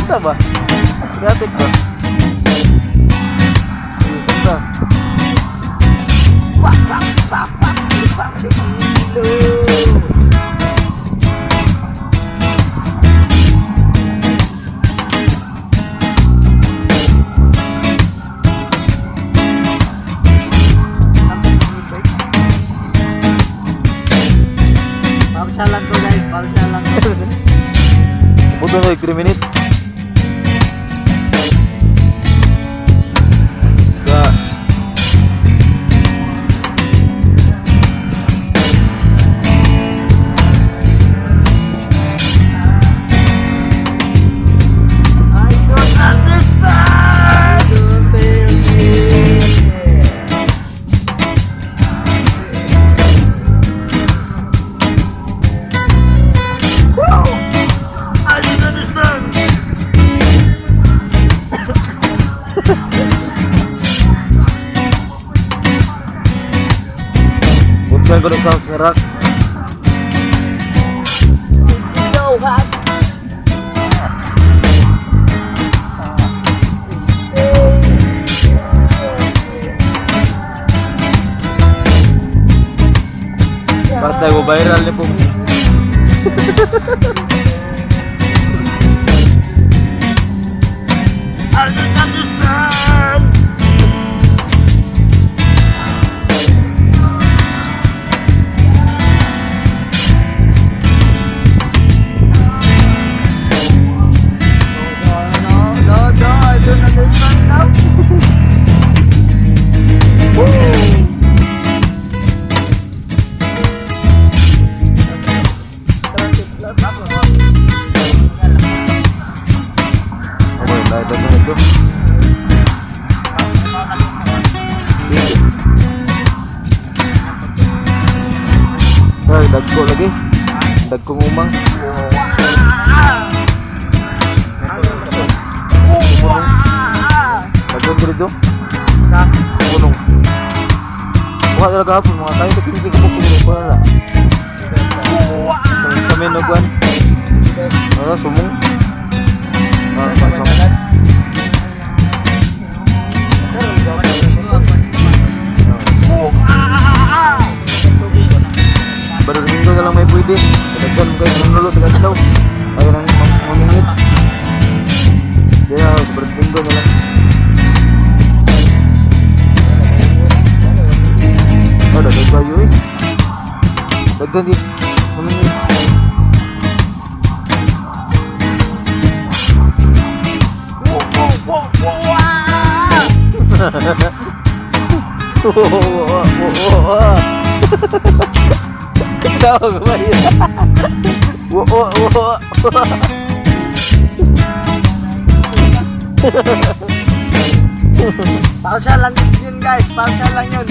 Kanta ba? Gratis ba? Sige, kanta. Partial lang to, guys, partial lang to. Buto na 3 minutes. Ga. I don't understand! Don't tell me. I don't understand. Bukan ko ng sounds nga rock. So hot. Basta ko viral ni po. I don't understand. No, no, no, no, I don't understand now. Woo! Okay, lahat na ito. Sige. Ay, dagko lagi. Dagkong umang. Punong. Dagkong dito. Sa? Punong. Buka talaga hapon, mga tayo sa 15 kabuk ko dito. Wala. Kami nagwan. Ano, sumong. Ah, sumong. Baru Domingo na lang may pwede. Daghan mo kayo nanulo, daghan daw. Ayaw nang mamingit. Di na, sa Domingo na lang. Oh, daghan kayo eh. Daghan din. Mamingit. Whoa. Tawag ba yun? Whoa. Partial lang yun, guys, partial lang yun.